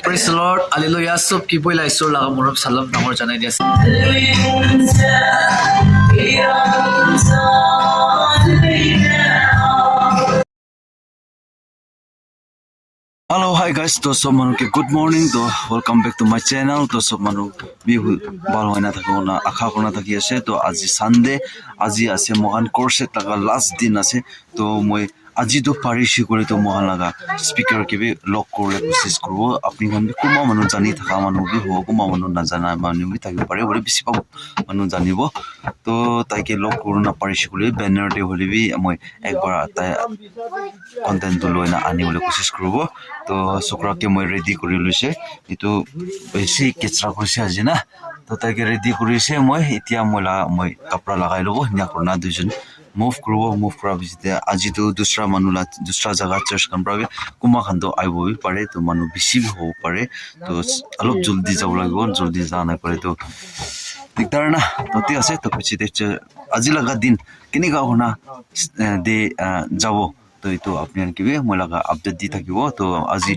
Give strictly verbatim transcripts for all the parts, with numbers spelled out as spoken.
Praise the Lord. Hallelujah. Sob ke poila Isor laga morom salam dangor janai di ase. Hello, hi guys. To sob manu ke good morning. To welcome back to my channel. To sob manu bi hu-, bhal hoina thakibole asha kurina thaki ase. To aji Sunday, aji ase moikhan crusade laga last din ase. To moi aji tu parishi kore tu moikhan laga speaker ke bi lock kuribole kosis kuribo. Apni khan bi kunba manu jani thaka manu bi hobo, kunba manu najana manu bi thakibo pare. Hoile bisi bhag manu janibo. To tai ke lock kuribole naparishi koile banner te hoile bi moi ekbar tai content tu loina anibole kosis kuribo. To sokra ke moi ready kuri loise. Etu bisi kechra korise aji na. To tai ke ready korise moi. Etia moi la, moi kapra lagai lobo. Enia kurina duijon move kuribo, move kura pichete aji tu dusra manu la, dusra jaga church khan pra bi kunba khan toh ahibo bi pare, toh manu bishi bi hobo pare, toh olop joldi jabo lagibo, joldi ja nai pare toh dikdar na, toh thik ase, toh pichete church aji laga din kenika huna, eh, de, eh, jabo, toh etu apni khan ke bi moi laga update di thakibo, toh aji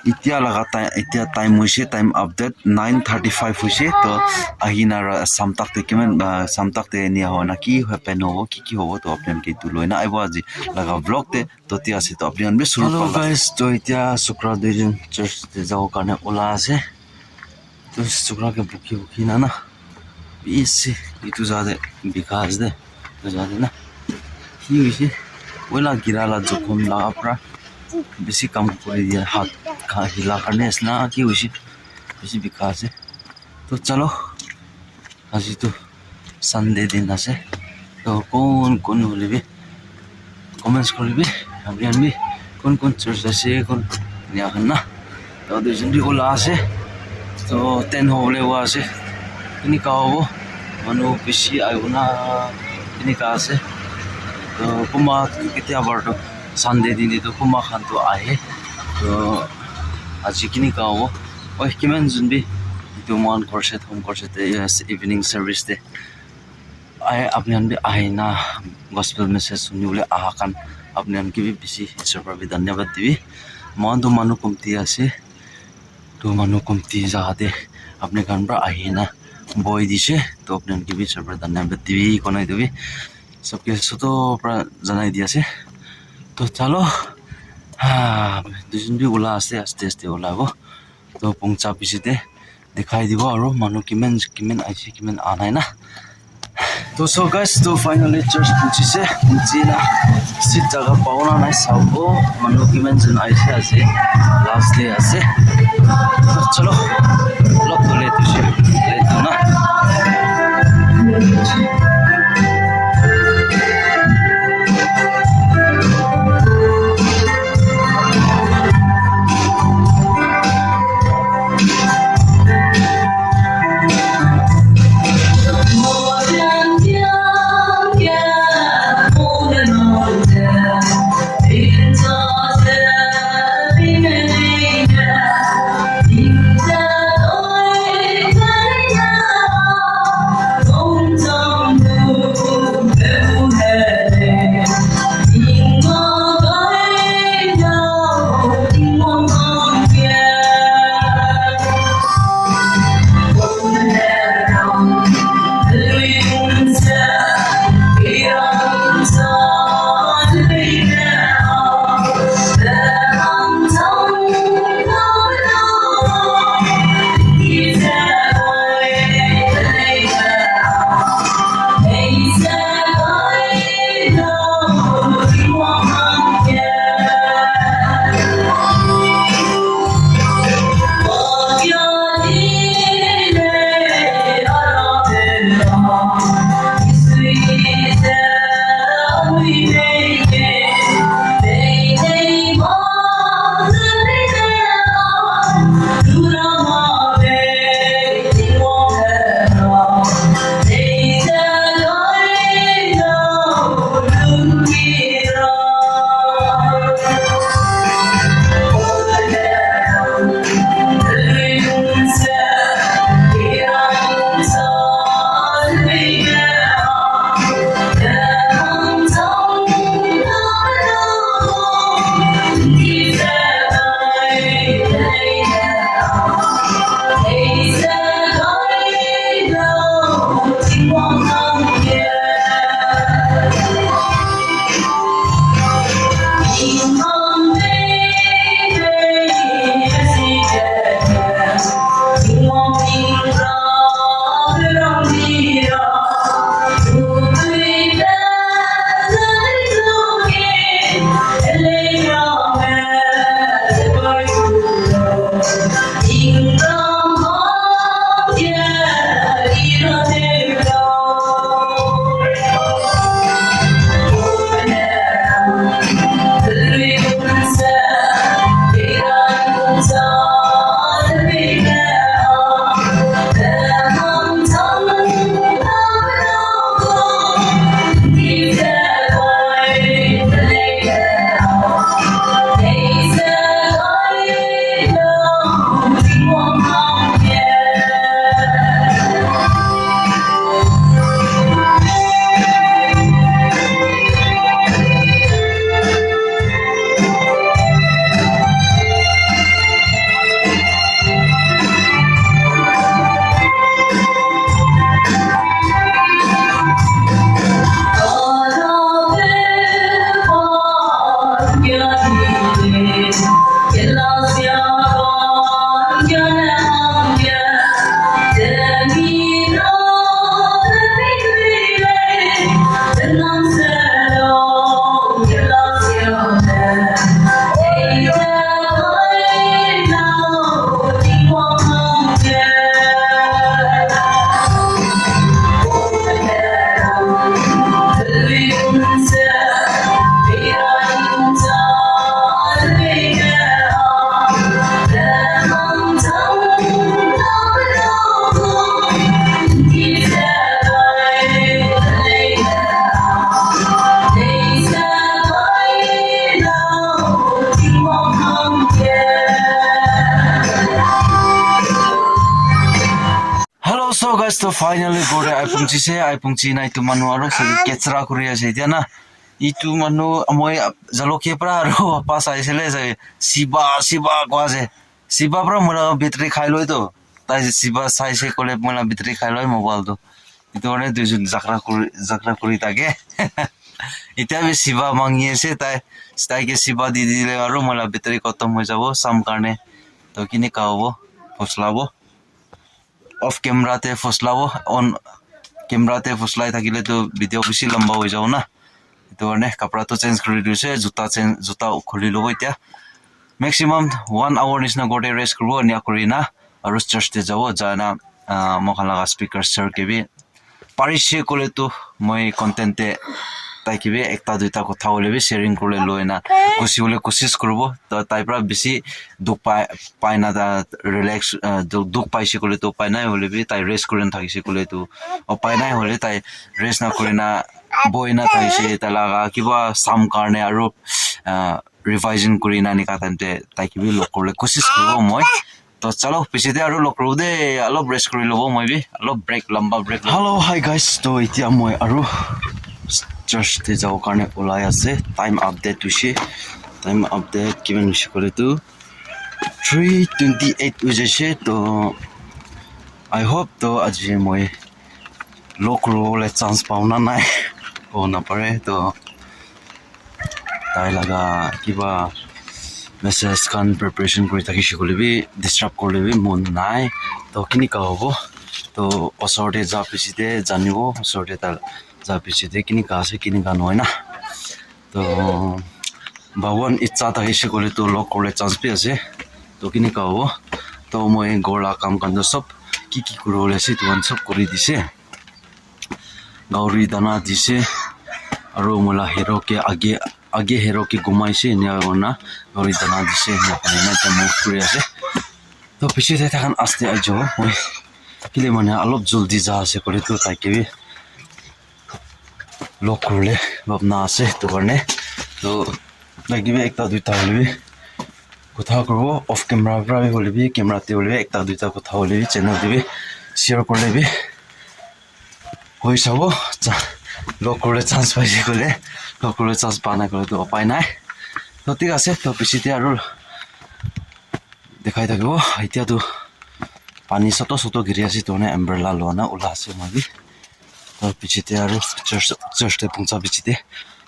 Etia laga time, etia time hoise, time update nine thirty five hoise. To ahina ra-, samtak te kiman, ah, samtak te enia hobo na ki happen hobo, ki ki hobo, to apni khan ke etu loina ahibo aji laga vlog te. To thik ase, to apni khan bi suru. Hello guys, to etia sokra duijon church te jabo karne ula ase. To sokra ke bukhi bukhi na na. Bishi etu jaga te bika ase de. Etu jaga te na. Ki hoise? Oila gira la jokhom la pra bishi kam kuri dia, hat khan hila karne ase na ki hoise? Bishi bika ase. To chalo. Aji tu Sunday din ase. To kon kon hoile bi comments kuri bi, apni khan bi kun kun church ase, kun enia khan na. To duijon bi ula ase. To ten hobole wa ase. Enika hobo. Manu bishi ahibo na enika ase. To kunba ketia bar to Sunday din to kunba khan to ahe. To aji kenika hobo. Oi, kiman jon bi etu moikhan crusade, home crusade te, yes, evening service te. Ai, apni khan bi ahina gospel message sunibole aha khan apni khan ke bi bishi Isor pra bi dhanyabad dibi. Moikhan toh manu komti ase. Toh manu komti jaga te apni khan pra ahina bohi dise. Toh apni khan ke bi Isor pra dhanyabad dibi, konai dibi. Sobke soto pra janai di ase. Toh chalo. Ha, duijon bi ula ase, aste aste ulabo. Toh pungcha pichete dikhai dibo aro manu kiman kiman aise, kiman aha nai na. To so guys, to finally church punchise, punchi na seat jaga pabo na nai sabo, manu kiman jon aise, aji last day ase. To chalo, olop to late hoise, late to na. Guys, to finally ghor te ai pungchise, ai pungchi na itu manu aro sabi kechra kuri ase etia na. Itu manu moi jalokia pra aro wapas ahisile sai, "Siba, Siba," koi ase. Siba pra moi la battery khai loi to. Tai Siba saise koile moi la battery khai loi mobile to. Itu karne duijon jhagara kuri, jhagara kuri thake. Etia bi Siba mangi ase tai. Tai ke Siba di dile aro moi la battery khatam hoi jabo sam karne. To kinika hobo, phoslabo. Off camera te phoslabo, on camera te phoslai thakile tu video bishi lamba hoi jabo na. Etu karne kapra tu change kuri dise, juta change, juta khuli lobo etia. Maximum one hour nisna ghor te rest kuribo, enia kuri na aru church te jabo, jai na, ah, moi khan laga speaker sir ke bi parise koile tu moi content te tai ke bi ekta duita kotha hoile bi sharing kuri loi na gusi bole kosis kuribo. To tai pra bishi dukh pai, pai na ta relax, ah, du-, dukh paise koile tu upai nai, hoile bi tai rest kuri na thakise koile tu upai nai, hoile tai rest na kuri na bohi na thakise, tai laga kiba sam karne aru, ah, revision kuri na nika time te tai ke bi log kuribole kosis kuribo moi. To chalo, piche te aru log kuribo de, alop rest kuri lobo moi bi, alop break, lamba break lobo. Hello, hi guys, to etia moi aru church te jabo karne ulai ase, time update hoise, time update kiman hoise koile tu three twenty eight hoise, to I hope to aji moi log kuribole chance pao na nai, kobo na pare, to tai laga kiba message khan preparation kuri thakise koile bi disturb kuribole bi mon nai, to kinika hobo, to osor te ja piche te janibo, osor te ta ja piche te kinika ase kinika nohoi na. To bhagwan ichha thakise koile to log kuribole chance bi ase. To kinika hobo? To moi ghor la kam khan to sob ki ki kuribole ase etu khan sob kuri dise. Gauri dana dise. Aru moi la hero ke age, age hero ke ghumaise enia kurina gauri dana dise. Enia kurina ekta move kuri ase. To piche te tai khan aste ahi jabo. Moi kile mane alop jaldi ja ase koile to tai ke bi log kuribole bhabna ase, etu karne. To, lagi bi ekta duita hoile bi kotha kuribo, off camera para bi hoile bi, camera te hoile bi ekta duita kotha hoile bi, channel te bi share kurile bi hoi sabo. Cha-, log kuribole chance paise koile, log kuribole chance pa nai koile to upai nai. To, thik ase, to, piche te aru dekhai thakibo. Etia tu pani soto soto giri ase, to, umbrella loi na ula ase moi bi. To piche te aru church, church te puncha piche te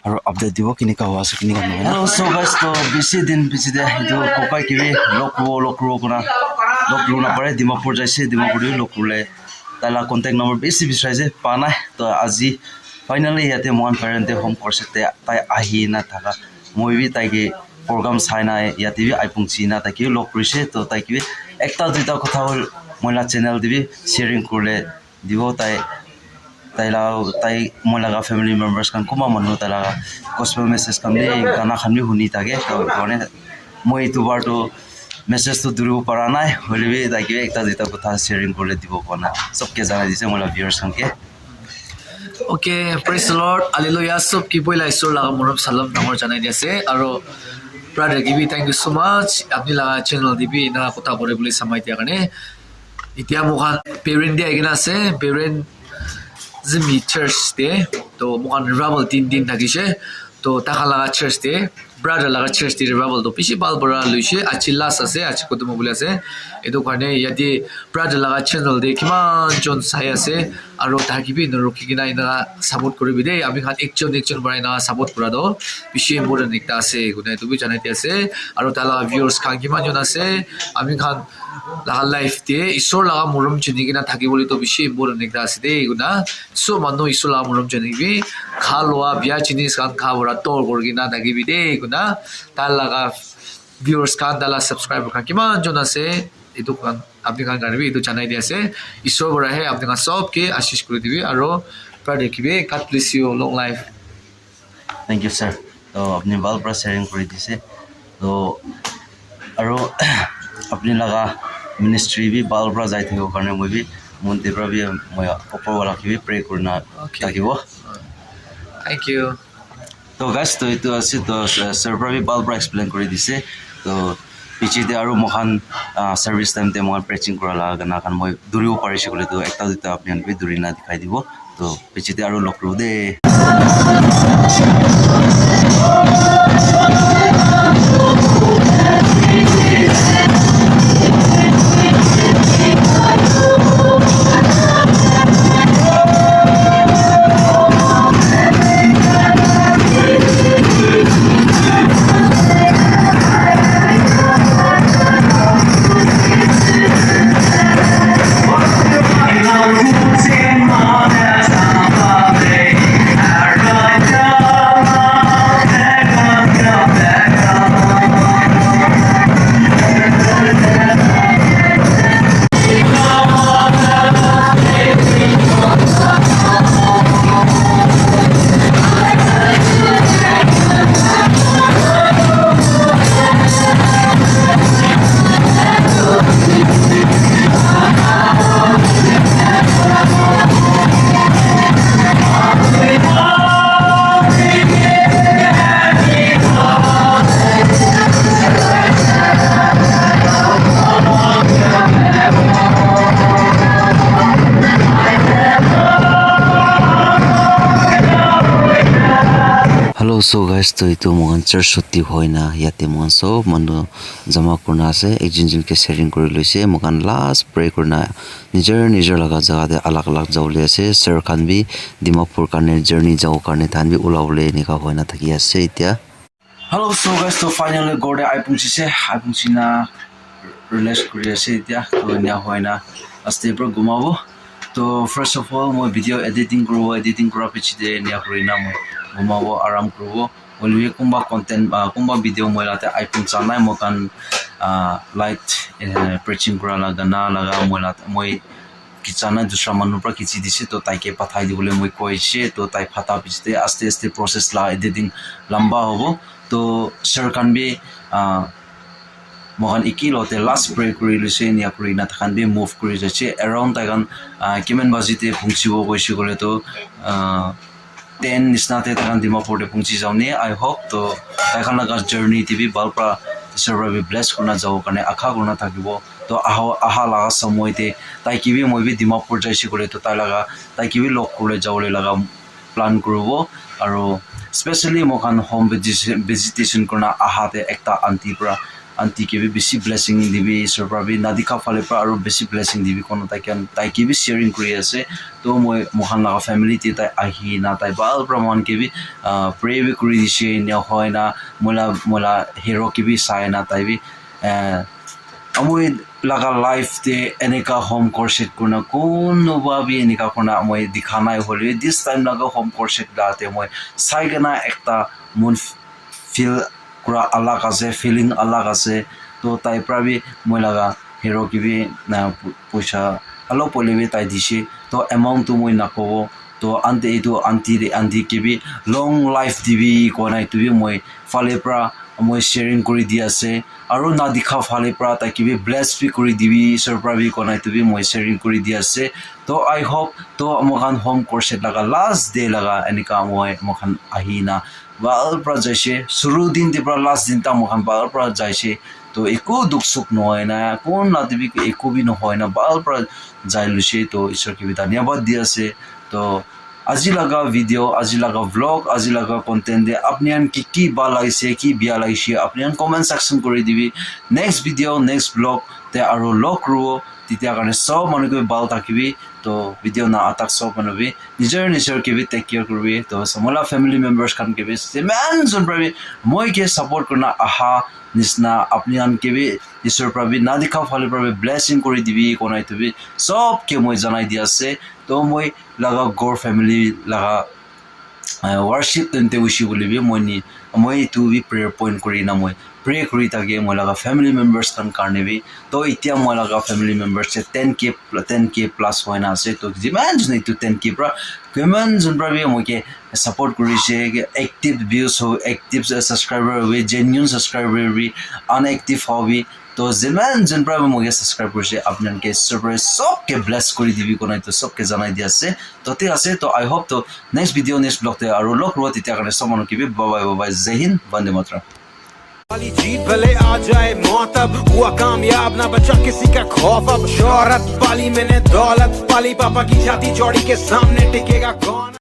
aru update dibo kinika hoi ase kinika nohoi na. Hello, so guys, to bishi din piche te etu kokai ke bi log kuribo, log kuribo kurina log kuribo na pare, Dimapur jaise, Dimapur te bi log kuribole tai la contact number bishi bisari ase, pa nai. To aji finally yate moikhan parent te home crusade te tai ahi na thaka, moi bi tai ke program sai na yate bi ai pungchi na tai ke bi log kurise. To tai ke bi ekta duita kotha hol moi la channel te bi sharing kurile dibo, tai, tai la, tai moi laga family members khan kunba manu tai laga gospel message khan bi gana khan bi huni thake. To etu karne moi etu bar tu message tu duribo para nai, hoile bi tai ke ekta duita kotha sharing kurile dibo kona sob ke janai dise moi la viewers khan ke. Okay, praise the Lord, hallelujah. Sob ke poila Isor laga morom salam dangor janai di ase. Aro brother ke bi thank you so much. Apni laga channel te bi ena kotha kore bole samai dia karne. Etia moikhan Peren te ahi kena ase, Peren Zimmi Church te. To moikhan revival tin din thakise. To takhan laga church te, brother laga church te revival to bishi bhal para loise. Aji last ase, aji khutum hobole ase. Etu karne yate brother laga channel te kiman jon sai ase, aro thaki bi narukhi kena ena support kuribi de. Ami khan ekjon ekjon para ena support kura to bishi important ekta ase, koina etu bi janai di ase. Aro tai laga viewers khan kiman jon ase, ami khan laga life te Isor laga morom chuni kena thaki bole to bishi important ekta ase de, koina sob manu Isor laga morom chuni bi kha lua bia jinis khan kha para tor kuri kena thaki bi de, koina tai laga viewers khan, tai laga subscriber khan kiman jon ase, etu khan apni khan karne bi etu janai di ase. Isor para he apni khan sob ke ashish kuri dibi, aro brother ke bi, God bless you, long life. Thank you, sir. To apni bhal para sharing kuri dise. To aro apni laga ministry bi bhal para jai thakibo karne moi bi mon te para bi moi upor wala ke bi pray kurina Okay. thakibo. Thank you. To guys, to etu ase to, uh, sir para bi bhal para explain kuri dise. To Piche te aru moikhan, ah, service time te moikhan preaching kura laga gana khan moi duribo parishe koile tu ekta duita apni khan bi duri na dikhai dibo. To piche te aru log kuribo de. Hello, so guys, to itu moikhan church chuti hoina yate moikhan sob manu jama kurina ase, ekjun jun ke sharing kuri loise, moikhan last pray kurina nijor nijor laga jaga te alak alak jawole ase. Sir khan bi Dimapur karne journey jawo karne tahan bi ulabole enika hoina thaki ase etia. Hello, so guys, to finally ghor te ai punchise, ai punchina relax kuri ase etia. To enika hoina aste pra gumabo. To first of all, moi video editing kuribo, editing kura piche te enika kurina moi gumabo, aram kuribo. Hoilebi kunba content, ah, kunba video moi la te ai puncha nai, moi khan, ah, light, eh, preaching kura la gana laga moi la, moi kicha na dusra manu pra kichi dise, to tai ke pathai dibole moi koise, to tai phata piche te aste aste process la editing lamba hobo. To sir khan bi, ah, moikhan eki lote last pray kuri loise, enika kurina takhan bi move kuri jaise. Around taikhan, ah, kiman baji te punchibo koise koile to, ah, ten nisna te takhan Dimapur te punchi jao ni. I hope to taikhan laga journey te bi bhal pra, Isor pra bi bless kurina jabo karne akha kurina thakibo. To aha, aha laga samoi te tai ke bi moi bi Dimapur jaise koile to tai laga, tai ke bi log kuribole jabole laga plan kuribo. Aro specially moikhan home visi-, visitation kurina aha te ekta aunty pra, aunty ke bi bishi blessing dibi, Isor pra bi nadikha phale pra aro bishi blessing dibi kono tai khan, tai ke bi sharing kuri ase. To moi, moikhan laga family te tai ahi na tai bhal pra moikhan ke bi, ah, pray bi kuri dise, enia hoi na moi la, moi la hero ke bi sai na tai bi, eh, amoi laga life te enika home crusade kurina kunuba bi enika kurina moi dikha nai hoile, this time laga home crusade la te moi sai kena ekta mon f-, feel pura alag ase, feeling alag ase. To tai pra bi moi laga hero ke bi na pu-, puisa alop hoile bi tai dise. To amount tu moi nakobo. To ante etu aunty de, aunty ke bi long life dibi koina etu bi moi phale pra moi sharing kuri di ase. Aru na dikha phale pra tai ke bi bless bi kuri dibi, Isor pra bi koina etu bi moi sharing kuri di ase. To I hope to moikhan home crusade laga last day laga enika moi, moikhan ahi na bhal pra jaise. Suru din te pra last din ta moikhan bhal pra jaise. To eku dukh sukh nohoi na, kun la te bi eku bi nohoi na, bhal pra jai luise. To Isor ke bi dhanyabad di ase. To aji laga video, aji laga vlog, aji laga content te apni khan ki ki bhal lagise, ki bia lagise, apni khan comment section kuri dibi. Next video, next vlog te aru log kuribo. Titia karne sob manu ke bhal thakibi. To video na atak sob manu bi nijor nijor ke bi take care kuribi. To samala family members khan ke bi jiman jon pra bi moi ke support kurina aha nisna apni khan ke bi Isor pra bi na dikha phale pra bi blessing kuri dibi koina etu bi sob ke moi janai di ase. To moi laga ghor family laga, ah, worship time te hoise koile bi moi ni, moi etu bi prayer point kuri na moi pray kuri thake, moi laga family members khan karne bi. To etia moi laga family members te ten K, ten K plus hoi na ase. To jiman jon etu ten K pra, kiman jon pra bi moi ke support kuri ase, active views ho, active subscriber hobi, genuine subscriber hobi, unactive hobi, to jiman jon pra bi moi ke subscribe kuri ase, apni khan ke Isor pra sob ke bless kuri dibi koina etu sob ke janai di ase. To thik ase, to I hope to next video, next vlog te aru log kuribo, titia karne sob manu ke bi bye bye, bye bye, Jai Hind, Vande Mataram. जीत भले आ जाए मौत, अब हुआ कामयाब, ना बचा किसी का खौफ। अब शोहरत पाली मैंने, दौलत पाली, पापा की जाति जोड़ी के सामने टिकेगा कौन?